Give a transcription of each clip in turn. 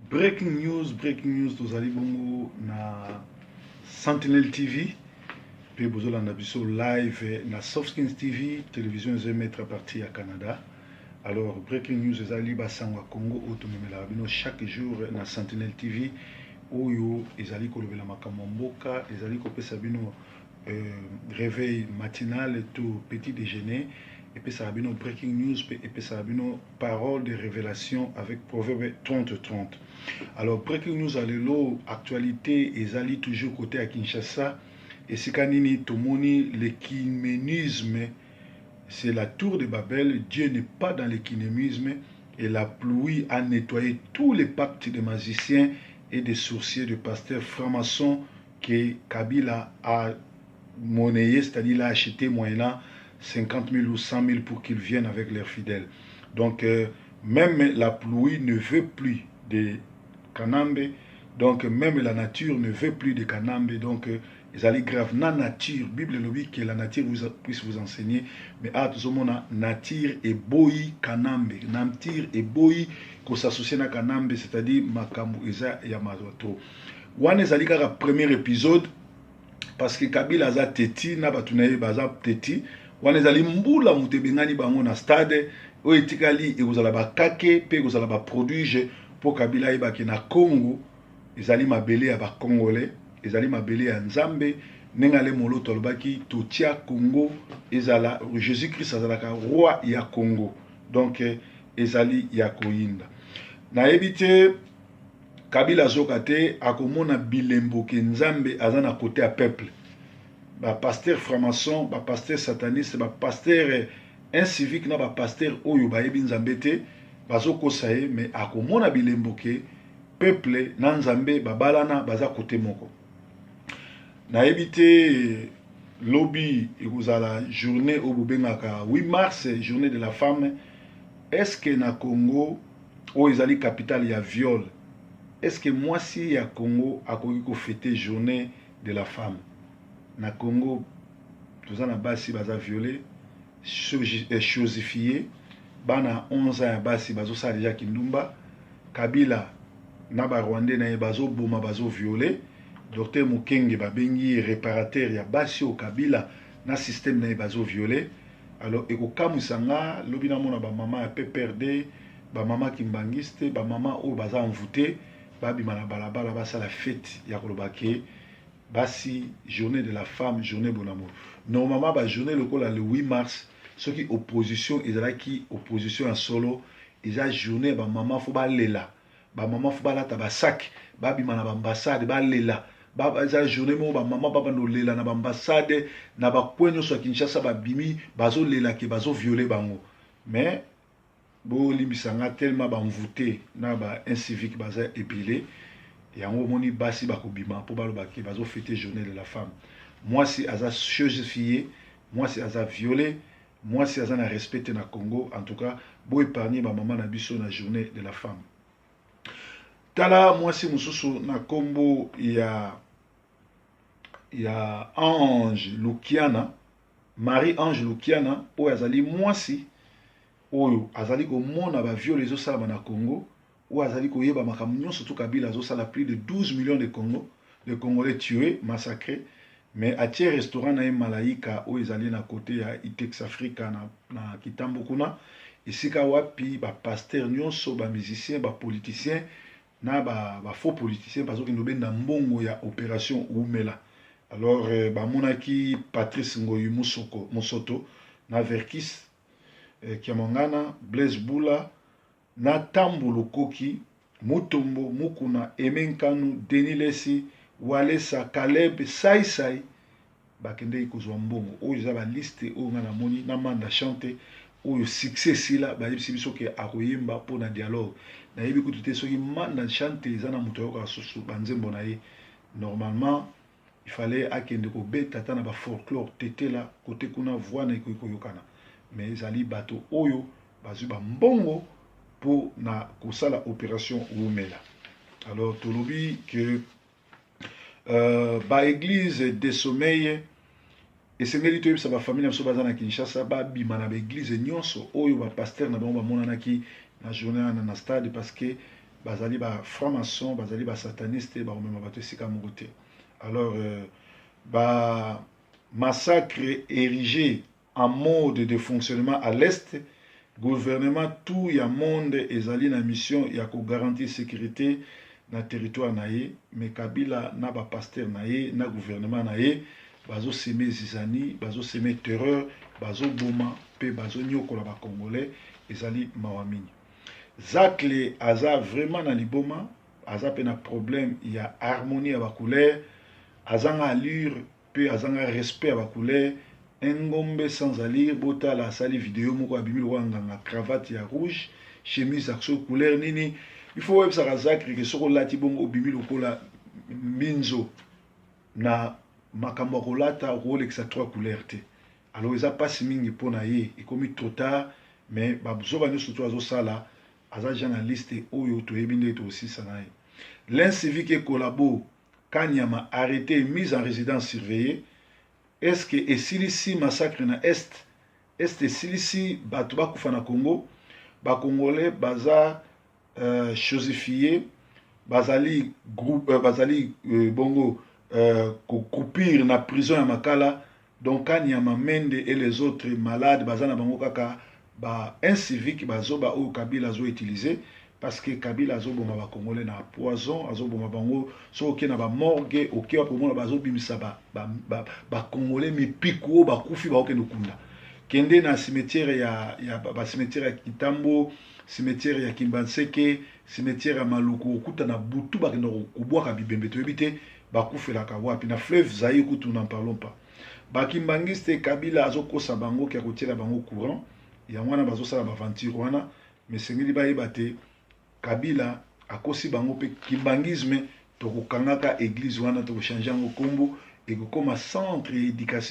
Breaking news, breaking news, tozali bongo na Sentinelle TV mpe bozolanda biso live na Softskins TV, télévision ezo émettre à partir ya Canada. Alors breaking news ezali basango ya Congo oyo tomemelaka bino chaque jour na Sentinelle TV, oyo ezali kolobela makambo ya mboka, ezali kopesa bino réveil matinal to petit déjeuner, epesaka bino breaking news mpe epesaka bino parole de révélation avec Proverbe 30 30. Alors breaking news ya lelo, actualité ezali toujours côté ya Kinshasa, esika nini tomoni l'œcuménisme, c'est la tour de Babel. Dieu n'est pas dans l'œcuménisme et la pluie a nettoyé tous les pactes des magiciens et des sorciers, de pasteurs francs-maçons que Kabila a monnayé, c'est-à-dire il a acheté moyennant 50 000 ou 100 000 pour qu'ils viennent avec leurs fidèles. Donc, même la pluie ne veut plus de Kanambe. Donc, même la nature ne veut plus de Kanambe. Donc, ezali grave. Na nature, Bible elobi que la nature puisse vous enseigner. Mais ah, tozomona nature eboyi Kanambe. Nature eboyi s'associer na Kanambe, c'est-à-dire makambo eza ya mato. Wana ezali kaka premier épisode parce que Kabila aza teti na bato na ye baza teti. Wana ezali mbula moto ebengani bango na stade. Oyo etikali ekozala bakake mpe ekozala baprodige mpo Kabila ayebaki na Congo ezali mabele ya Bacongolais, ezali mabele ya Nzambe. Ndenge ale Moloto alobaki, totia Congo ezala, Jésus Christ azalaka roi ya Congo. Donc ezali ya koyinda. Nayebi te, Kabila azoka te, akomona bilembo ke Nzambe aza na côté ya peuple. Bapasteur franc-maçon, bapasteur sataniste, bapasteur incivique na bapasteur oyo bayebi Nzambe te bazokosa ye, mais akomona bilembo ke peuple na Nzambe babalana, baza côté moko. Nayebi te, lobi ekozala journée oyo bobengaka 8 mars, journée de la femme. Est ce que na Congo oyo ezali capitale ya viol, est ce que mwasi ya Congo akoki kofêter journée de la femme? Na Congo toza na basi baza violé, chosifié, bana 11 ans ya basi bazosala deja kindumba. Kabila na Barwandais na ye bazoboma, bazoviole. Docteur Mokenge babengi ye réparateur ya basi oyo Kabila na système na ye bazoviole. Alors ekokamwisa nga lobi namona bamama ya PPRD, bamama kimbangiste, bamama oyo baza envoûté, babima na balabala, basala fête ya koloba ke basi, journée de la femme, journée bonamour. Normalement bajournée lokola le 8 mars, soki opposition ezalaki opposition ya solo, eza journée ya bamama, faut balela. Bamama faut balata basac, babima na baambassade, balela. Eza journée moko bamama babanda olela na baambassade, na bacoin nyonso ya Kinshasa, babimi bazolela ke bazoviole bango. Mais bolimbisa nga, tellement bamvute na baincivique baza ebele, yango omoni basi bakobima mpo balobaki bazofêter journée de la femme. Mwasi aza chosifié, mwasi aza violé, mwasi aza na respect te na Congo. En tout cas boépargne bamama na biso na journée de la femme. Tala mwasi mosusu na nkombo ya Ange Lukiana, Marie Ange Lukiana, oyo azali mwasi oyo azali komona baviole ezosalama na Congo, oyo azali koyeba makambo nyonso to Kabila azosala, plus de 12 millions de Congolais tués, massacrés, mais atie restaurant na ye Malaika oyo ezali na côté ya Itex Africa na Kitambo kuna, esika wapi bapasteur nyonso, bamusicien, bapoliticien na bafaux politicien bazokende obenda mbongo ya opération Umela. Alors bamonaki Patrice Ngoyi Musoko, Mosoto na Verkis Kiamangana, Blaise Bula na Tambo Lukoki, Mutombo Mukuna, Aime Nkanu, Denis Lesi, Walesa, Caleb Saisai, bakendeki kozwa mbongo. Oyo eza baliste oyo nga namoni na Manda Chante oyo succès esila, bayebisi biso ke akoyemba mpona dialogue. Nayebi kutu te soki Manda Chante eza na moto ayokaka susu banzembo na ye. Normalement il fallait akende kobeta ata na bafolklore tetela kote kuna, voix na ekoki koyokana. Mais ezali bato oyo bazwi bambongo mpo na kosala opération Wumela. Alors tolobi ke baéglise de sommeil, esengeli toyebisa bafamille na biso baza na Kinshasa, babima na baéglise nyonso oyo bapasteur na bango bamonanaki na journée wana na stade, parce que Bazali ba franc-maçon, bazali ba sataniste, bakomema bato esika moko te. Alors ba massacre érigé en mode de fonctionnement à l'est. Gouvernement tout ya monde ezali na mission ya kogarantir sécurité na territoire na ye, mais Kabila na bapasteur na ye na gouvernement na ye bazosemer zizanie, bazosemer terreur, bazoboma mpe bazonyokola Bacongolais. Ezali mawa mingi. Zacle aza vraiment na liboma, aza mpe na problème ya harmonie ya bacouleur, azanga allure mpe azanga respect ya bacouleur. Engombe sans allure. Botala, asali video moko, abimi lokola nganga, cravate ya rouge, chemise ya so couleur nini. Il faut oyebisaka Zacle ke soki olati bongo, obimi lokola mbinzo. Na makambo ya kolata, okolekisa trois couleur te. Alors eza mpasi mingi mpo na ye, ekomi trop tard. Mais bazoba nyonso to azosala, aza journaliste oyo toyebi ndenge tokosisa na ye. L'incivique et collabo Kanyama arrêté, mise en résidence surveillée. Est ce que esilisi massacre na Est? Est esilisi bato bakufa na Congo? Bacongolais baza chosifié, bazali groupe, bazali bongo kocroupir na prison ya Makala. Donc Kanyama, Mende et les autres malades baza na bango kaka ba incivique, bazoba oyo Kabila azoutiliser, parce que Kabila azoboma Bacongolais na poison, azoboma bango. Soki oke na bamorgue, oke wapi, komona bazobimisa Bacongolais mipiku oyo bakufi, baokende kunda. Kende na cimetière ya bacimetière ya Kitambo, cimetière ya Kimbanseke, cimetière ya Maluku, okuta na butu bakenda kobwaka bibembe, toyebi te bakufelaka wapi. Na fleuve Zaïre kutu, n'en parlons pas. Bakimbangiste, Kabila azokosa bango ke akotiela bango courant, yango wana bazosala baaventure wana. Mais esengeli bayeba te, Kabila akosi bango. Mpe kimbangisme, tokokangaka église wana, tokochange yango nkombo, ekokóma centre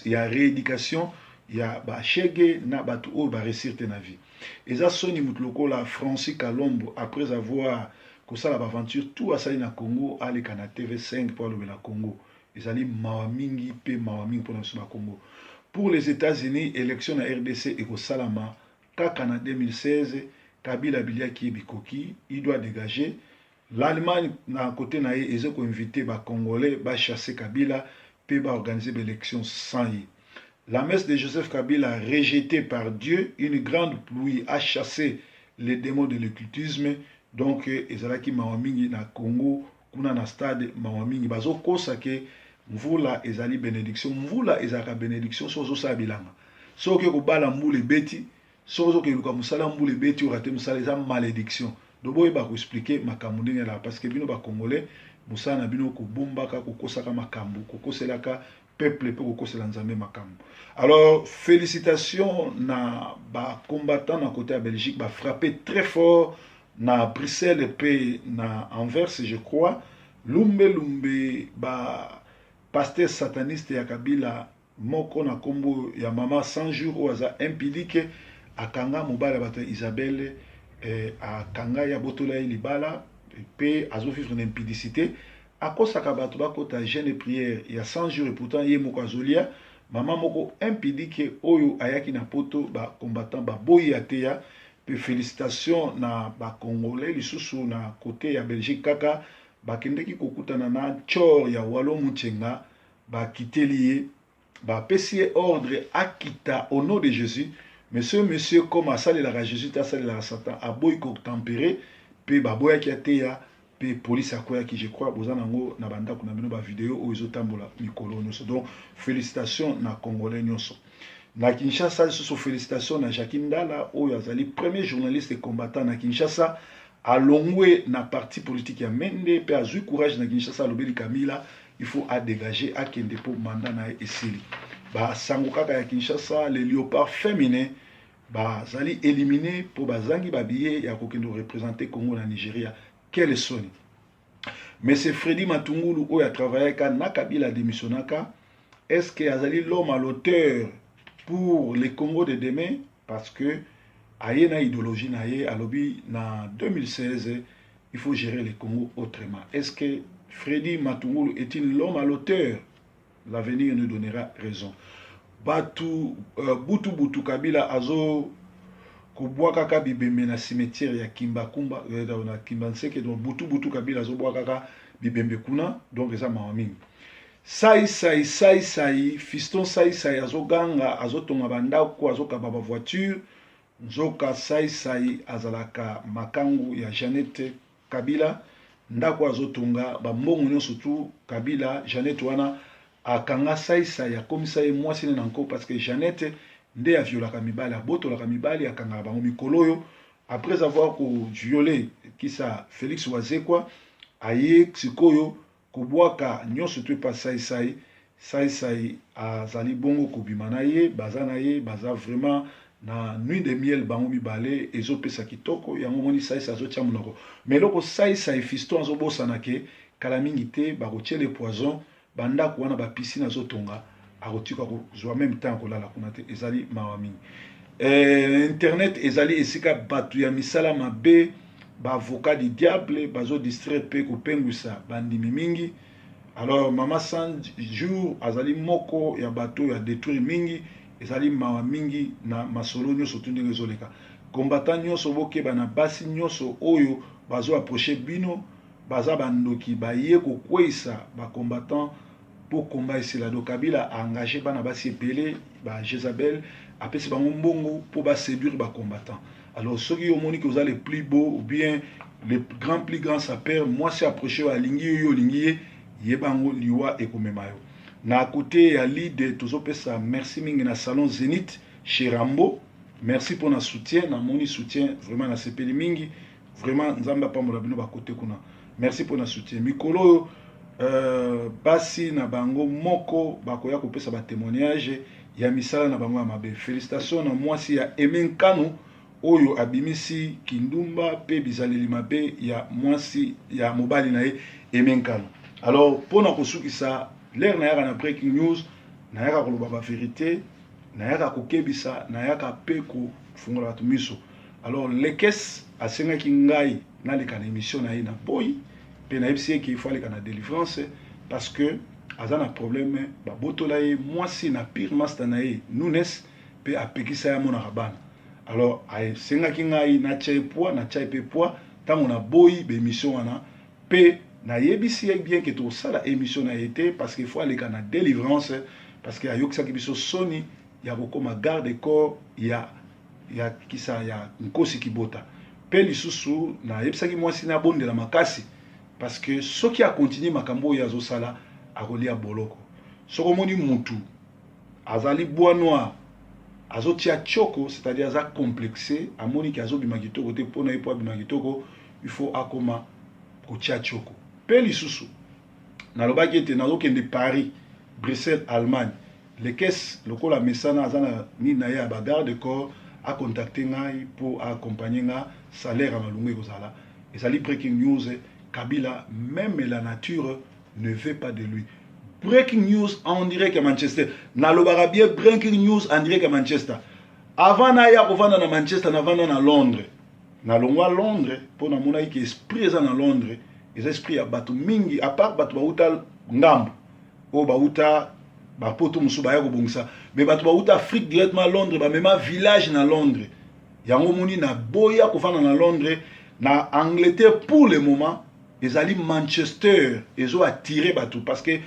ya rééducation ya bashege na bato oyo baréussir te na vie. Eza soni, motu lokola Francis Kalombo, après avoir kosala baaventure tout asali na Congo, aleka na TV5 mpo alobela Congo. Ezali mawa mingi mpe mawa mingi mpona biso Bacongo. Pour les États-Unis, élection na RDC ekosalama kaka na 2016. Kabila biliaki ye bikoki, il doit dégager. L'Allemagne na côté na ye eza koinvite Bacongolais bachasse Kabila mpe baorganiser baélection sans ye. La messe de Joseph Kabila rejetée par Dieu, une grande pluie a chassé les démons de l'occultisme. Donc ezalaki mawa mingi na Congo kuna na stade, mawa mingi. Bazokosa ke mvula ezali bénédiction. Mvula ezalaka bénédiction soki ozosala bilanga. Soki oke kobala, mbula ebeti. Soki ozoke luka mosala, mbula ebeti, orater mosala, eza malédiction. Donc boyeba koexpliquer makambo ndenge elaka, parce que bino Bacongolais, mosala na bino kobombaka, kokosaka makambo, kokoselaka peuple mpe kokosela Nzambe makambo. Alors félicitations na bacombattant na côté ya Belgique, bafrappe très fort na Bruxelles mpe na Anvers, je crois. Lumbe lumbe bapasteur sataniste ya Kabila moko na nkombo ya mama 100 jours oyo aza impudique, akanga mobali ya bato ya Isabelle, akanga ye, abotola ye libala mpe azovivre na impudicité. Akosaka bato bakota jeûne prière ya 100 jours et pourtant ye moko azolia. Mama moko impudique oyo ayaki na Poto, bacombattant baboyi ya teya. Mpe félicitation na Bacongolais lisusu na côté ya Belgique kaka, bakendeki kokutana na chor ya Walo Muchenga, bakiteli ye, bapesi ye ordre akita au nom de Jésus. Mais ce monsieur, comme asalelaka Jésus te, asalelaka Satan, aboyi kotempérer mpe baboyaki ateya mpe polise akweyaki. Je crois boza nango na bandako na bino, bavideo oyo ezotambola mikolo nyonso. Donc félicitation na Congolais nyonso na Kinshasa. Lisusu félicitation na Jacqui Ndala oyo azali premier journaliste combattant na Kinshasa, alongwe na parti politique ya Mende mpe azwi courage na Kinshasa, alobeli Kabila il faut adégage, akende mpo mandat na ye esili. Basango kaka ya Kinshasa, le Léopard féminin bazali éliminé mpo bazangi babillet ya kokende koreprésenter Congo na Nigeria. Quelle soni! Mais c'est Fredi Matungulu oyo atravaillaka na Kabila, adémissionnaka. Est ce que azali l'homme à l'auteur pour le Congo de demain? Parce que aye na idéologie na ye, alobi na 2016 il faut gérer le Congo autrement. Est ce que Fredi Matungulu est-il l'homme à l'auteur? L'avenir nous donnera raison. Batu butu butu Kabila azo Kobwakaka bibembe na cimetière ya Kimbakumba, na Kimbanseke. Donc butu butu Kabila azobwakaka bibembe kuna. Donc eza mawa mingi. Sai sai sai sai Fiston Sai Sai azoganga, azotonga bandako, azokaba bavoiture. Nzoka Sai Sai azalaka makangu ya Jeannette Kabila. Ndako azotonga, bambongo nyonso tu Kabila, Jeannette wana akanga Sai Sai, akomisa ye mwasi ne na nko, parce que Jeannette nde aviolaka mibali, abotolaka mibali, akangaka bango. Mikolo oyo, après avoir koviole kisa Félix Wazekwa, aye sikoyo kobwaka nyonso to epa Sai Sai. Sai Sai azali bongo kobima na ye, baza na ye, baza vraiment na nuit de miel bango mibale, ezopesa kitoko. Yango moni Sai Sai azotia monoko. Mais eloko Sai Sai Fiston azobosana ke kala mingi te bakotia le poison. Bandako wana, bapiscine azotonga, akotika kozwa même temps kolala kuna te. Ezali mawa mingi. Internet ezali esika bato ya misala mabe, baavocat du diable, bazodistraire mpe kopengwisa bandimi mingi. Alors mama 100 jour azali moko ya bato oyo adétruire mingi. Ezali mawa mingi na masolo nyonso tu ndenge ezoleka. Combattant nyonso, bokeba na basi nyonso oyo bazoapproche bino. Baza bandoki, baye kokweyisa bacombattant mpo komba esila. Do Kabila aengage bana basi ebele ba Jezabel, apesi bango mbongo mpo baséduire bacombattant. Alors soki yo omoni ke oza le plus beau ou bien le grand plus grand sapeur, mwasi approche oyo alingi yo, yo olingi ye, yeba yango, liwa ekomema yo. Na côté ya lead, tozopesa merci mingi na salon Zénith chez Rambo. Merci mpona soutien, namoni soutien, vraiment nasepeli mingi. Vraiment Nzambe apambola bino bakote kuna. Merci mpona soutien. Mikolo oyo, basi na bango moko bakoya kopesa batémoignage ya misala na bango ya mabe. Félicitation na mwasi ya Aime Nkanu oyo abimisi kindumba mpe bizaleli mabe ya mwasi ya mobali na ye Aime Nkanu. Alors mpona kosukisa l'heure, nayaka na breaking news, nayaka koloba bavérité, nayaka kokebisa, nayaka mpe kofungola bato miso. Alors Lekes asengaki ngai naleka na émission na ye, na boyi mpe nayebisi ye ke il faut aleka na délivrance, parce que aza na problème. Babotola ye mwasi na pire master na ye Nunes mpe apekisa ye amonaka bana. Alors asengaki ngai natia ye poids, natia ye mpe poids. Ntango naboyi baémission wana mpe nayebisi ye bien ke tosala émission na ye te, parce que il faut aleka na délivrance, parce que ayokisaki biso soni ya kokóma garde corps ya kisa ya Nkosi Kibota. Mpe lisusu nayebisaki mwasi nabondela makasi, parce que soki akontinue makambo oyo azosala, akolia boloko. Soki omoni mutu azali bois noir, azotia tioko, c'est-à-dire aza complexe, amoniki azobima kitoko te. Mpona ye, mpo abima kitoko, il faut akoma kotia tioko. Mpe lisusu nalobaki ete nazokende Paris, Bruxelles, Allemagne. Lekes lokola mesana aza na nini na ye ya bagarde corps, acontacte ngai mpo aaccompagne nga. Salaire ya malungu ekozala. Ezali breaking news: Kabila, même la nature ne veut pas de lui. Breaking news en direct ya Manchester. Nalobaka bien, breaking news en direct ya Manchester. Avant naya kovanda na Manchester, navanda na Londres. Nalongwa Londres mpo namonaki ke esprit eza na Londres, eza esprit ya bato mingi, à part bato bauta ngambo oyo, bauta bapoto mosusu baya kobongisa, mais bato bauta Afrique directement Londres, bamema village na Londres. Yango omoni naboya kovanda na Londres. Na Angleterre, pour le moment ezali Manchester ezo attire bato, parce que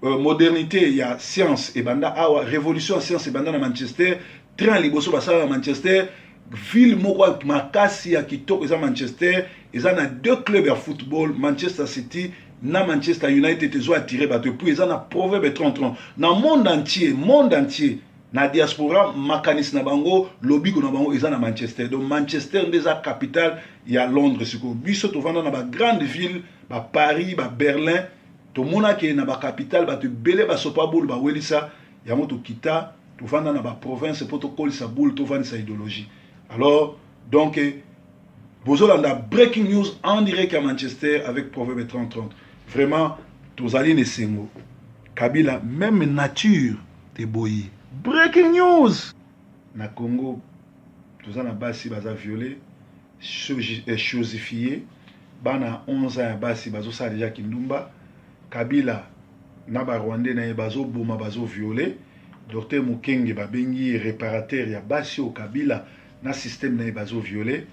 modernité ya science ebanda awa, révolution ya science ebanda na Manchester. Train liboso basala na Manchester. Ville moko makasi ya kitoko eza Manchester. Eza na deux clubs ya football, Manchester City na Manchester United, ezo attire bato. Et puis eza na proverbe 30 na monde entier, monde entier na diaspora, makanisi na bango, lobiko na bango eza na Manchester. Donc Manchester nde eza capitale ya Londres. Sikoyo biso tovanda na bagrande ville, baparis, baberlin, tomonaki na bacapitale bato ebele basopa bulu, bawelisa yango. Tokita tovanda na baprovince mpo tokolisa bulu, tovandisa idéologie. Alors donc bozolanda breaking news en direct ya Manchester avec proverbe 3030. Vraiment tozali na esengo. Kabila, même nature eboyi. Breaking news na Congo, toza na basi baza violé, chosifié. Bana 11 ans ya basi bazosala deja kindumba. Kabila na barwandais na ye bazoboma, bazoviole. Docteur Mokenge babengi ye réparateur ya basi oyo Kabila. na système na ye bazoviole.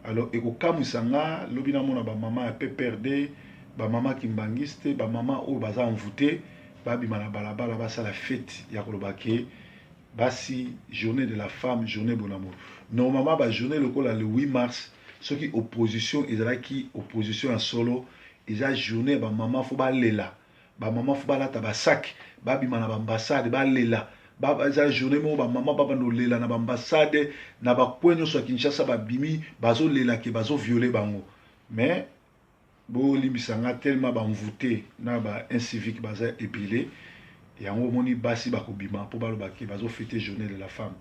Alors ekokamwisa nga lobi namona bamama ya PPRD, bamama kimbangiste, bamama oyo baza envoûté, babima na balabala, basala fête ya koloba ke basi, journée de la femme, journée bonamour. Normalement bajournée lokola le 8 mars, soki opposition ezalaki opposition ya solo, eza journée ya bamama, faut balela. Bamama faut balata basac, babima na baambassade, balela. Eza journée moko bamama babanda olela na baambassade, na bacoin nyonso ya Kinshasa, babimi, bazolela ke bazoviole bango. Mais bolimbisa nga, tellement bamvute na ba incivique baza ebele, yango omoni basi bakobima mpo balobaki bazofete journée de la femme.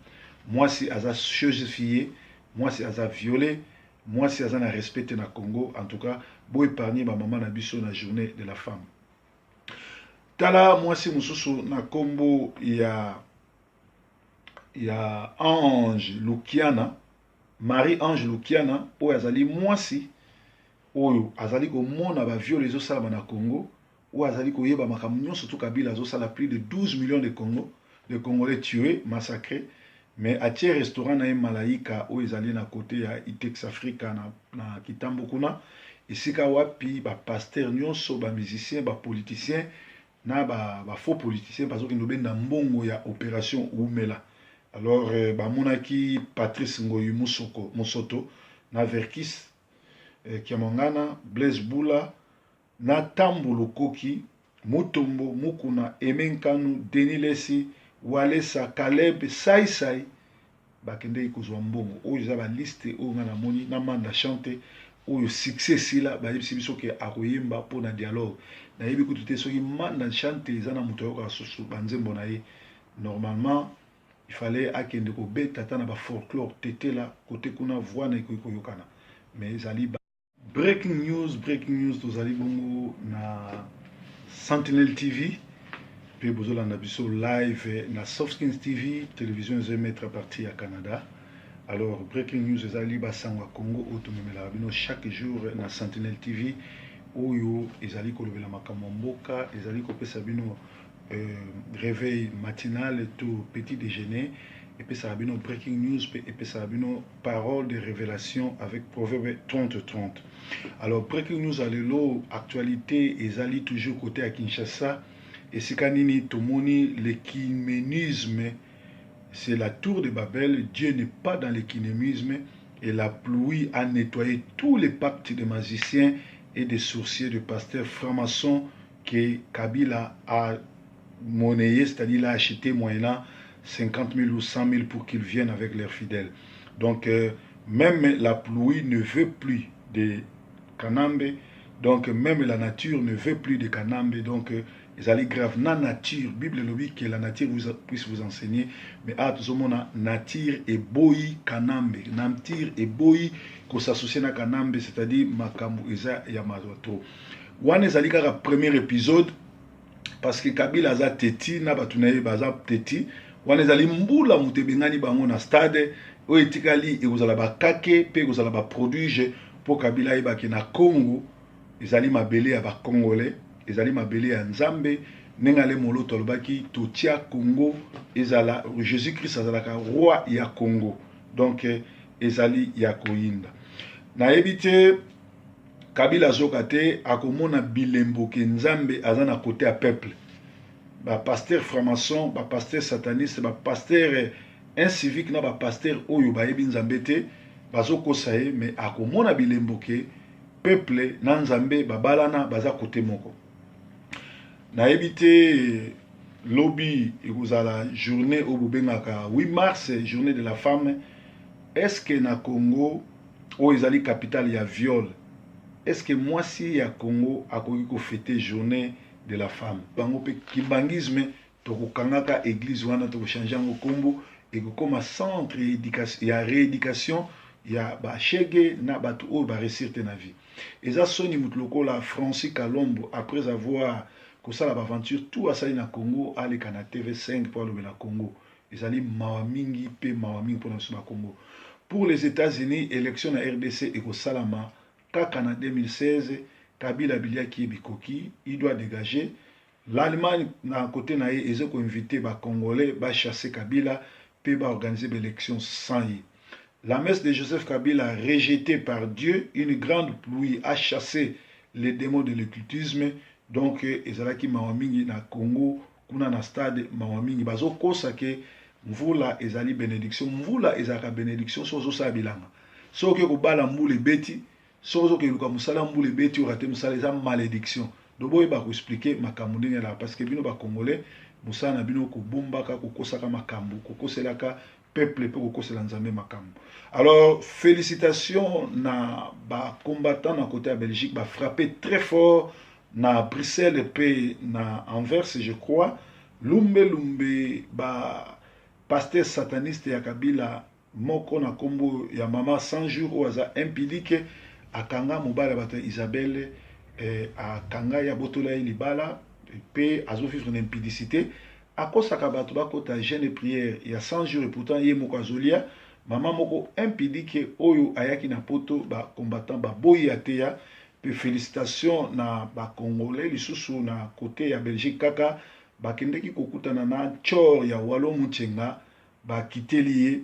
Mwasi aza chosifié, mwasi aza violé, mwasi aza na respect te na Congo. En tout cas, boépargne bamama na biso na journée de la femme. Tala mwasi mosusu na nkombo ya Ange Lukiana, Marie Ange Lukiana, oyo azali mwasi oyo azali komona baviole ezosalama na Congo, oyo azali koyeba makambo nyonso to Kabila azosala, plus de 12 millions de Congolais tués, massacrés. Mais atie restaurant na ye Malaika, oyo ezali na côté ya Itex Africa na Kitambo kuna, esika wapi bapasteur nyonso, bamusicien, bapoliticien na bafaux ba politicien bazokende obenda mbongo ya opération Umela. Alors bamonaki Patrice Ngoyi Musoko, Mosoto na Verkis Kiamangana, Blaise Bula na Tambu Lukoki, Mutombo Mukuna, Aime Nkanu, Denis Lesi, Walesa, Caleb Saisai, bakendeki kozwa mbongo. Oyo eza baliste oyo nga namoni na Manda Chante, oyo succès esila, bayebisi biso ke akoyemba mpona dialogue. Nayebi kutu te soki Manda Chante eza na moto ayokaka susu banzembo na ye. Normalement il fallait akende kobeta ata na bafolklore tetela kote kuna, voix na ekoki koyokana. Mais ezali breaking news, breaking news. Tozali bongo na Sentinelle TV mpe bozolanda biso live na Softskins TV, télévision ezoemettre à partir ya Canada. Alors breaking news ezali basango ya Congo oyo tomemelaka bino chaque jour na Sentinelle TV, oyo ezali kolobela makambo ya mboka, ezali kopesa bino réveil matinal to petit déjeuner, epesaka bino breaking news mpe epesaka bino parole de révélation avec Proverbe 30 30. Alors breaking news ya lelo, actualité ezali toujours côté ya Kinshasa, esika nini tomoni l'écuménisme, c'est la tour de Babel. Dieu n'est pas dans l'écuménisme et la pluie a nettoyé tous les pactes de magiciens et des sorciers, de pasteurs francs-maçons que Kabila a monnayé, c'est-à-dire il a acheté moyennant 50 000 ou 100 000 pour qu'ils viennent avec leurs fidèles. Donc, même la pluie ne veut plus de Kanambe. Donc, même la nature ne veut plus de Kanambe. Donc, ezali grave na nature. Bible elobi que la nature puisse vous enseigner. Mais ah, tozomona nature eboyi Kanambe, nature eboyi kosassocie na Kanambe, c'est-à-dire makambo eza ya mawa trop. Wana ezali kaka premier épisode, parce que Kabila aza teti na bato na ye baza teti. Wana ezali mbula moto ebengani bango na stade. Oyo etikali ekozala bakake mpe ekozala baprodige, mpo Kabila ayebaki na Congo ezali mabele ya bacongolais, ezali mabele ya Nzambe. Ndenge ale Moloto alobaki, totia Congo ezala, Jésus Christ azalaka roi ya Congo. Donc ezali ya koyinda. Nayebi te, Kabila azoka te, akomona bilembo ke Nzambe aza na côté ya peuple. Bapasteur franc-maçon, bapasteur sataniste, bapasteur incivique na bapasteur oyo bayebi Nzambe te bazokosa ye, mais akomona bilembo ke peuple na Nzambe babalana, baza côté moko. Nayebi te, lobi ekozala journée oyo bobengaka 8 mars, journée de la femme. Est ce que na Congo, oyo ezali capitale ya viol, est ce que mwasi ya Congo akoki kofete journée de la femme? Bango mpe kimbangisme, tokokangaka église wana, tokochange yango nkombo, ekokóma centre ya rééducation ya bashege na bato oyo baréussir te na vie. Eza soni, moto lokola Francis Kalombo, après avoir kosala baaventure tout asali na Congo, aleka na TV5 mpo alobela Congo. Ezali mawa mingi mpe mawa mingi mpona biso bacongo. Pour les États-Unis, élection na RDC ekosalama kaka na 2016. Kabila biliaki ye bikoki, il doit dégager. L'Allemagne na côté na ye eza koinvite bacongolais bachasse Kabila mpe baorganize baélection sans ye. La messe de Joseph Kabila rejetée par Dieu, une grande pluie a chassé les démons de l'occultisme. Donc ezalaki mawa mingi na Congo, kuna na stade mawa mingi bazokosa ke mvula ezali bénédiction. Mvula ezalaka bénédiction soki ozosala bilanga, soki oke kobala mbula ebeti, soki ozokeluka mosala mbula ebeti, orater mosala, eza malédiction. Donc boyeba koexpliquer makambo ndenge elaka, parce que bino bacongolais, mosala na bino kobombaka, kokosaka makambo, kokoselaka peuple mpe kokosela Nzambe makambo. Alors félicitations na bacombattant na côté ya Belgique, bafrappe très fort na Bruxelles mpe na Anvers, je crois. Lumbe lumbe bapasteur sataniste ya Kabila moko na nkombo ya Mama 100 jours, oyo aza impudique, akanga mobali ya bato ya Isabelle, akanga ye, abotola ye libala mpe azovivre na impudicité. Akosaka bato bakota jeûne prière ya 100 jours et pourtant ye moko azolia. Mama moko impudique oyo ayaki na Poto, bacombattant baboyi ya teya. Mpe félicitation na bacongolais lisusu na côté ya Belgique, kaka bakendeki kokutana na chor ya Walo Muchenga, bakiteli ye,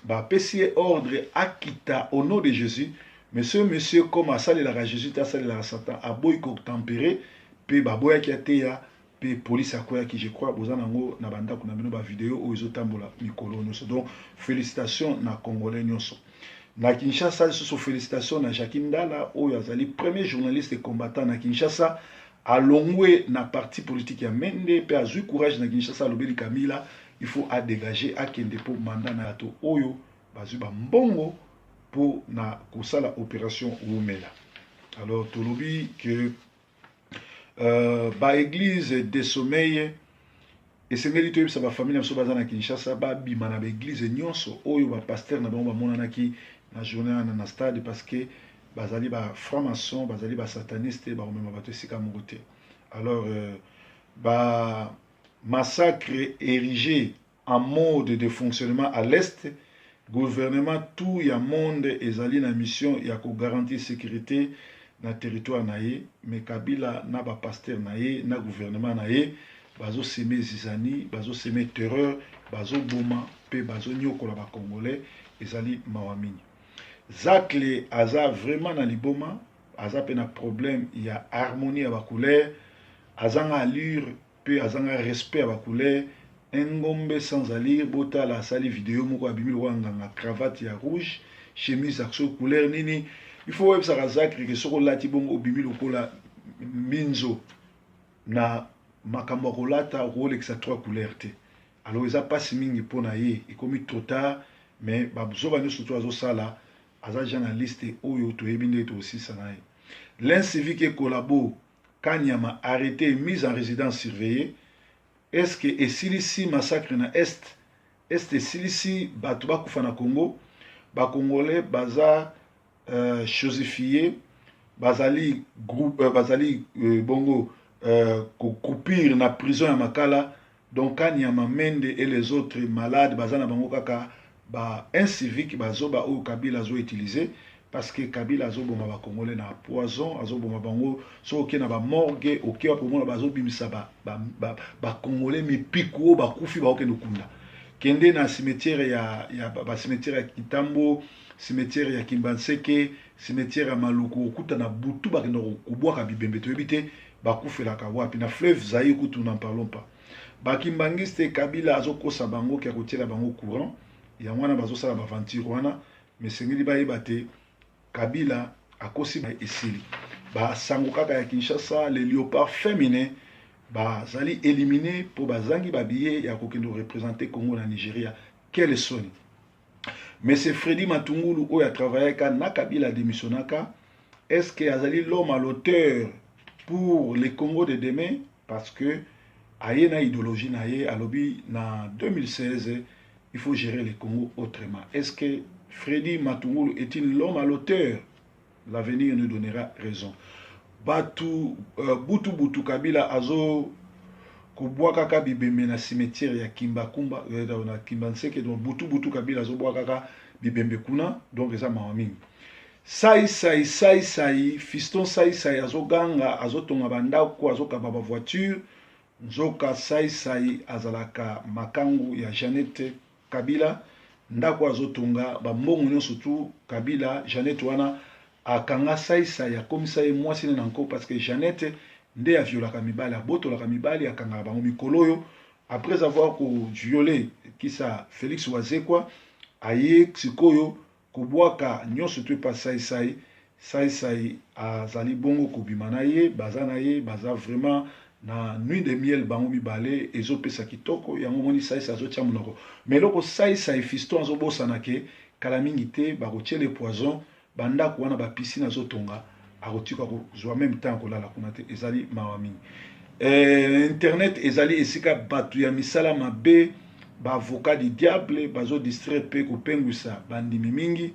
bapesi ye ordre akita au nom de Jésus. Monsieur, monsieur, comme asalelaka Jésus te, asalelaka Satan, aboyi kotempérer mpe baboyaki ateya mpe police akweyaki. Je crois boza nango na bandako na bino, bavideo oyo ezotambola mikolo nyonso. Donc félicitation na congolais nyonso na Kinshasa. Lisusu félicitation na Jacqui Ndala, oyo azali premier journaliste combattant na Kinshasa, alongwe na parti politique ya Mende mpe azwi courage na Kinshasa, alobeli Kabila il faut adégager, akende mpo mandat na bato oyo bazwi bambongo mpo na kosala opération Wumela. Alors tolobi ke baéglise de sommeil, esengeli toyebisa bafamille na biso baza na Kinshasa, babima na baéglise nyonso oyo bapasteur na bango bamonanaki na journée wana na stade, parce que bazali bafranc-maçon, bazali basataniste, bakomema bato esika moko te. Alors ba massacre érigé en mode de fonctionnement à l'Est, gouvernement tout ya monde ezali na mission ya kogarantir sécurité na territoire na ye, mais Kabila na bapasteur na ye na gouvernement na ye bazosemer zizanie, bazosemer terreur, bazoboma mpe bazonyokola bacongolais. Ezali mawa mingi. Zacle aza vraiment na liboma, aza mpe na problème ya harmonie ya bacouleur, azanga allure mpe azanga respect ya bacouleur, engombe sans allure. Botala, asali video moko, abimi lokola nganga, cravate ya rouge, chemise ya so couleur nini. Il faut oyebisaka Zacle ke soki olati bongo, obimi lokola minzo. Na makambo ya kolata, okolekisa trois couleur te. Alors eza mpasi mingi mpo na ye, ekomi trop tard, mais bazoba nyonso to azosala, aza journaliste oyo toyebi ndenge tokosisa na ye. L'incivique ekolabo Kanyama arrêté, mise en résidence surveillée. Est ce que esilisi massacre na Est? Est esilisi bato bakufa na Congo? Bacongolais baza chosifié, bazali groupe, bazali bongo kocroupir na prison ya Makala. Donc Kanyama, Mende et les autres malades baza na bango kaka ba incivique, bazoba oyo Kabila azoutiliser, parce que Kabila azoboma bacongolais na poison, azoboma bango. Soki oke na bamorgue, oke wapi, omona bazobimisa bacongolais mipiku oyo bakufi, baokende kunda. Kende na cimetière ya bacimetière ya Kitambo, cimetière ya Kimbanseke, cimetière ya Maluku, okuta na butu bakenda kobwaka bibembe, toyebi te bakufelaka wapi. Na fleuve Zaïre kutu, n'en parlons pas. Bakimbangiste, Kabila azokosa bango ke akotiela bango courant, yango wana bazosala baventure wana. Mais esengeli bayeba te, Kabila akosi, esili. Basango kaka ya Kinshasa, le léopard féminin, bazali éliminé mpo bazangi babillet ya kokende koreprésenter Congo na Nigeria. Quelle soni! Mais c'est Fredi Matungulu oyo atravaillaka na Kabila, adémissionnaka. Est ce que azali l'homme à l'auteur pour le Congo de demain? Parce que aye na idéologie na ye, alobi na 2016 il faut gérer le Congo autrement. Est ce que Fredi Matungulu est-il l'homme à l'auteur? L'avenir nous donnera raison. Batu butu butu, Kabila azo kobwakaka bibembe na cimetière ya Kimbakumba, na Kimbanseke. Donc butu butu, Kabila azobwakaka bibembe kuna. Donc eza mawa mingi. Sai sai sai sai, fiston sai sai azoganga, azotonga bandako, azokaba bavoiture. Nzoka sai sai azalaka makangu ya Jeannette Kabila. Ndako azotonga, bambongo nyonso tu Kabila. Jeannette wana akanga Saisai, akomisa ye mwasi ne na nko, parce que Jeannette nde aviolaka mibali, abotolaka mibali, akangaka bango. Mikolo oyo, après avoir koviole kisa Félix Wazekwa, aye sikoyo kobwaka nyonso to epa Saisai. Saisai azali bongo kobima na ye, baza na ye, baza vraiment na nuit de miel bango mibale, ezopesa kitoko. Yango omoni Saisai azotia monoko. Mais eloko Saisai Fiston azobosana ke kala mingi te bakotiele poison. Bandako wana, bapiscine azotonga, akotika kozwa même temps kolala kuna te. Ezali mawa mingi. Internet ezali esika bato ya misala mabe, baavocat du diable, bazodistraire mpe kopengwisa bandimi mingi.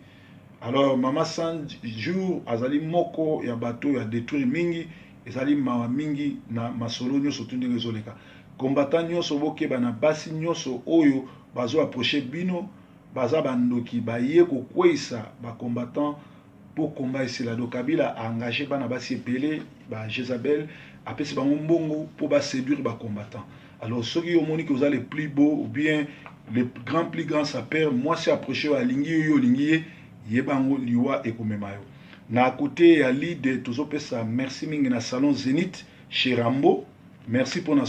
Alors mama 100 jour azali moko ya bato oyo adétruire mingi. Ezali mawa mingi na masolo nyonso tu ndenge ezoleka. Combattant nyonso, bokeba na basi nyonso oyo bazoapproche bino. Baza bandoki, baye kokweyisa bacombattant mpo komba esila. Do Kabila aengage bana basi ebele ba Jezabel, apesi bango mbongo mpo baséduire bacombattant. Alors soki yo omoni ke oza le plus beau ou bien le grand plus grand sapeur, mwasi approche oyo alingi yo, yo olingi ye, yeba yango, liwa ekomema yo. Na kote ya lead, tozopesa merci mingi na salon Zénith chez Rambo. Merci mpona.